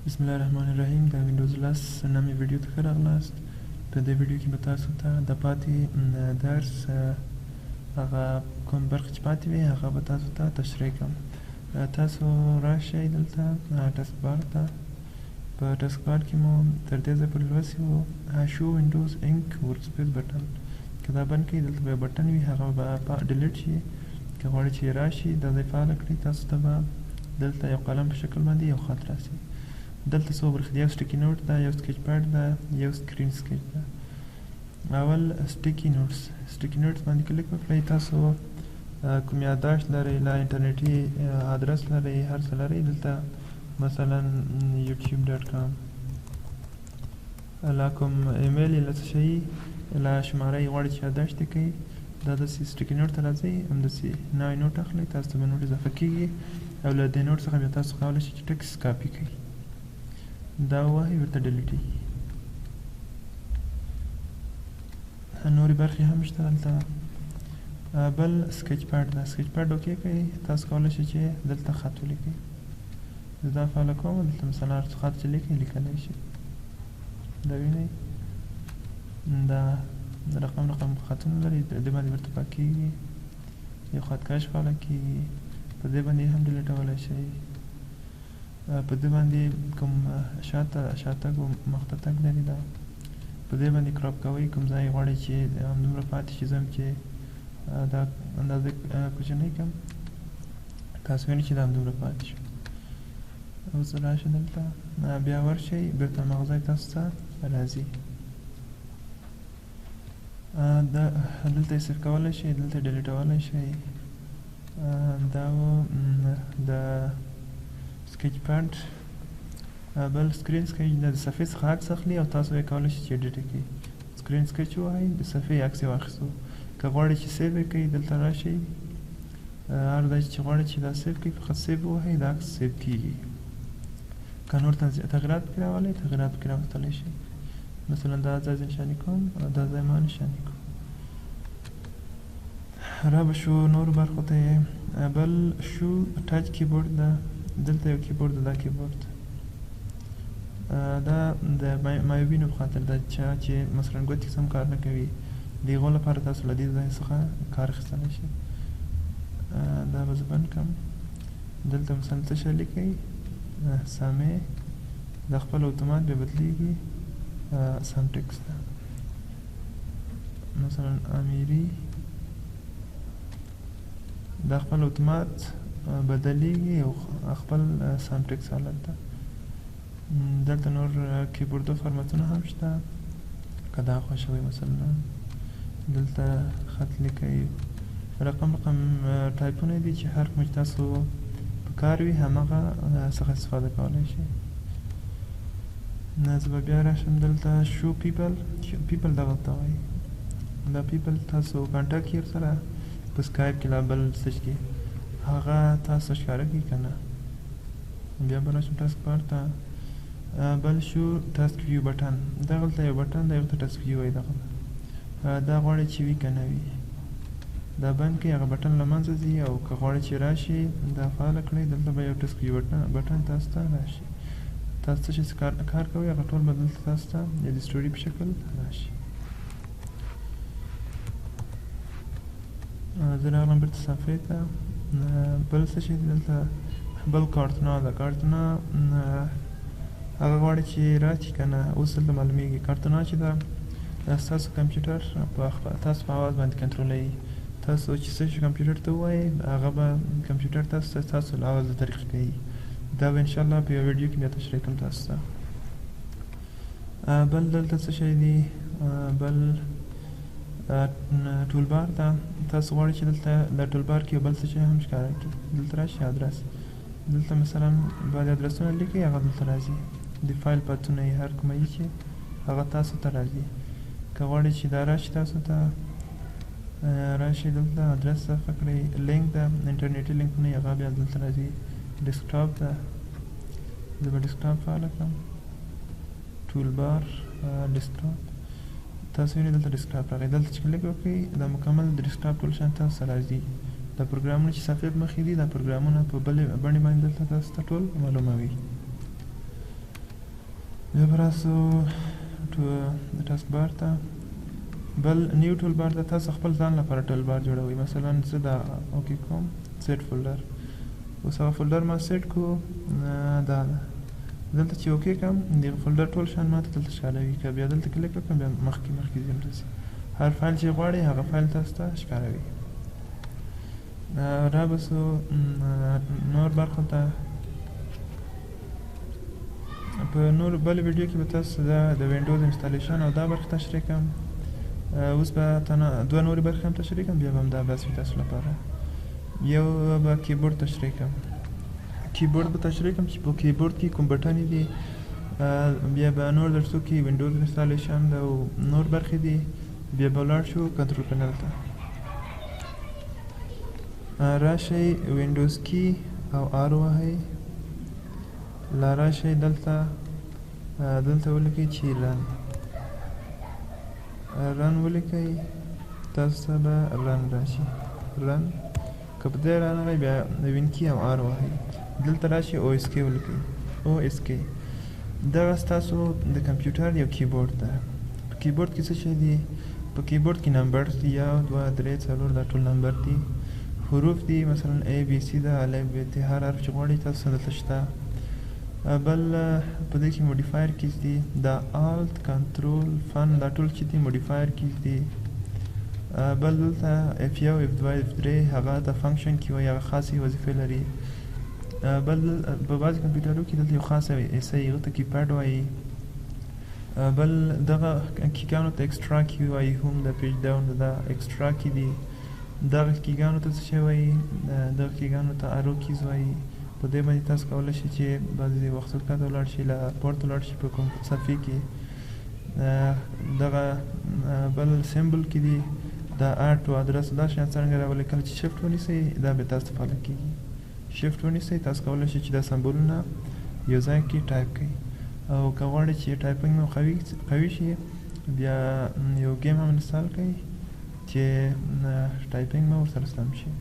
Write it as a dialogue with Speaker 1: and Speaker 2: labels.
Speaker 1: بسم الله الرحمن الرحیم. د وینډوز 10 نامې ویډیو ته ښه راغلاست. په دې ویډیو کې به تاسو ته د پاتې درس هغه کوم برخې چې پاتې وي هغه به تاسو ته تشریح کړم. تاسو راشئ دلته task bar ته. په task bar کې مو تر دې ځایه پورې لوستي وو show Windows Ink workspace button. که دا بند کړئ دلته به یو button وي هغه به delete شي. که غواړئ چې راشي دا ځای فعاله کړئ تاسو ته به دلته یو قلم په شکل باندې یو خط راسي. دلته څو برخې دي، یو sticky note ده، یو sketch pad ده، یو screen sketch ده. اول sticky notes، sticky notes باندې کلیک وکړئ. تاسو کوم یادداشت لرئ، لا انټرنیټي ادرس لرئ، هر څه لرئ، دلته مثلا youtube.com لا کوم ایمیل لا څه شی لا شماره یې غواړئ چې یادداشت یې کړئ، دا داسې sticky note ته راځئ، همداسې نوی note اخلئ، تاسو ته به note اضافه کېږي او له دې note څخه بیا تاسو کولی شئ چې text copy کړئ. دا ووهئ ورته delete ېږي. نورې برخې هم شته دلته. بل sketch pad ده، sketch pad okay کړئ، تاسو کولی شئ چې دلته خط ولیکئ. زه دا فعاله کوم، دلته مثلا هر څه خط چې لیکئ لیکلی شئ. دا وینئ دا رقم رقم خطونه لري، دې باندې ورته پاکېږي، یو خط کش فعاله کېږي، په دې باندې هم delete ولی شئ. په دې باندې کوم شاته شاتګ او مخته تګ لري، دا په دې باندې crop کوئ، کوم ځای غواړئ چې همدومره پاتې شي، زه هم چې دا اندازه کوچنۍ کړم، تاسو وینئ چې دا همدومره پاتې شو. اوس راشه دلته بیا ورشئ، بېرته هماغه ځای تاسو ته راځي. دا دلته یې save کولی شئ، دلته delete ولی شئ. دا و د sketch pad. بل screen sketch د صفحې څخه عکس اخلي او تاسو یې کولی شئ چې edit یې کړئ. screen sketch ووهئ، د صفحې عکس یې واخیستو. که غواړئ چې save یې کړئ دلته راشئ، هر ځای چې غواړئ چې دا save کړئ فقط save ووهئ، دا عکس save کېږي. که نور تغیرات پکې راولئ تغیرات پکې راوستلی شئ. مثلا دا ځای زه نشاني کوم او دا ځای ما نشاني کوم. را به شو نورو برخو ته یې. بل show touch keyboard ده، دلته یو کیبورډ ده، دا کیبورډ دا د معیوبینو په خاطر ده، چا چې مثلا ګوتې سم کار نه کوي د هغو لپاره تاسو له دې ځای څخه کار اخیستلی شئ. دا به زه بند کړم. دلته مثلا څه شی لیکئ، سامع، دا خپل اتومات بیا بدلیږي سم text ده. مثلا امیري، دا خپل اتومات بدلیږي او خپل سم text حالت ده. دلته نور کیبورډو فرمتونه هم شته، که دا خوښوئ مثلا دلته خط لیکئ. رقم رقم ټایپونه دي چې هر کوم چې تاسو په کار وي هماغه څخه استفاده کولی شئ. نه زه به بیا راشم دلته show people، people دغه ته وایي. دا people تاسو contact یې ورسره په سکایپ کې لا بل څه کې هغه تاسو ښکاره کوي که نه. بیا به راشم task bar ته. بل show task view button، دغلته یو button دی هغه ته task view وایي. دغه دا غواړئ چې وي که نه وي، دا بند کړئ، هغه button له منځه ځي. او که غواړئ چې راشي دا فعاله کړئ، دلته به یو task view button تاسو ته راشي. تاسو څه چې کار کوئ هغه ټول به دلته تاسو ته د story په شکل راشي. زه راغلم بېرته صفحې ته. بل څه شی دی دلته، بل Cortana ده. Cortana هغه غواړي چې راشي که نه، اوس دلته معلومیږي. Cortana چې ده ستاسو کمپیوټر په تاسو په اواز باندې کنټرولوي. تاسو چې څه شي کمپیوټر ته ووایئ هغه به کمپیوټر تاسو ته ستاسو له اواز له طریقې کوي. دا به انشاءالله په یوه ویډیو کې بیا تشریح کوم تاسو ته. بل دلته څه شی دی، بل toolbar ده. تاسو غواړئ چې دلته د toolbar کې یو بل څه شی هم ښکاره کړي، دلته راشي ادرس. دلته مثلا بعضې ادرسونه لیکئ هغه دلته راځي، د فایل path ونه یې هر کومه یي چې هغه تاسو ته راځي. که غواړئ چې دا راشي تاسو ته راشي، دلته ادرس اضافه کړئ. لینک ده، انټرنیټي لینکونه یې هغه بیا دلته راځي. desktop ده، زه به desktop فعاله کړم. toolbar desktop، تاسو وینئ دلته desktop راغی. دلته چې کلیک وکړئ دا مکمل د desktop ټول شیان تاسو ته راځي. دا پروګرامونه چې صفحې په مخې دي دا پروګرامونه په بلې بڼې باندې دلته تاسو ته ټول معلوموي. بیا به راسو task bar ته، بل new toolbar ته. تاسو خپل ځان لپاره toolbar جوړوئ. مثلا زه دا okay کوم، set folder. اوس هغه folder ما set کو، دا ده. دلته چې okay کړم، دغه folder ټول شیان ماته دلته ښکاروي. که بیا دلته کلیک وکړم، بیا مخکې مخکې ځم. داسې هر فایل چې غواړئ هغه فایل تاسو ته ښکاروي. را به سو نور برخو ته. په نور بله ویډیو کې به تاسو ته د Windows installation او دا برخه تشریح کړم. اوس به دوه نورې برخې هم تشریح کړم، بیا به هم دا بس وي تاسو لپاره. یو به کیبورډ تشریح کړم، کیبورډ به تشریح کړم چې په کیبورډ کې کوم بټنې دي. بیا به نور درسو کې Windows installation او نور برخې دي. بیا به لاړ شو control panel ته. راشئ Windows key او R وهئ، لا راشئ دلته، دلته ولیکئ چې run، run ولیکئ، تاسو ته به run راشي. run که په دې رانغی، بیا Win key او R وهئ، دلته راشي OSK ولیکئ. OSK دغه ستاسو د کمپیوټر یو کیبورډ ده. په کیبورډ کې څه شی دي؟ په کیبورډ کې نمبر دي، 1، 2، 3، 4، دا ټول نمبر دي. حروف دي، مثلا A B C ده، الف ب ت، هر حرف چې غواړئ تاسو دلته شته. بل په دې کې modifier keys دي، دا Alt، Control، Fn، دا ټول چې دي modifier keys دي. بل دلته F 1، F 2، F 3، هغه ته function key وایي، هغه خاصې وظیفې لري. بل په بعضې کمپیوټرو کې دلته یو خاصه حصه وي، هغه ته keypad وایي. بل دغه key ګانو ته extra key وایي، home د page down دا extra key دي. دغه key ګانو ته څه شی وایي؟ دغه key ګانو ته arrow keys وایي. په دې باندې تاسو کولی شئ چې بعضې وخت ښکته ولاړ شئ، له پورته ولاړ شئ په کوم صفحې کې. دغه بل symbol key دي، دا at او ادرس، دا شیان څنګه راولئ؟ کله چې Shift ونیسئ دا بیا تاسو ته فعاله کېږي. Shift ونیسئ، تاسو کولی شئ چې دا symbol ونه یو ځای کې ټایپ کړئ. او که غواړئ چې typing مو قوي شي، بیا یو game هم install کړئ چې typing مو ورسره سم شي.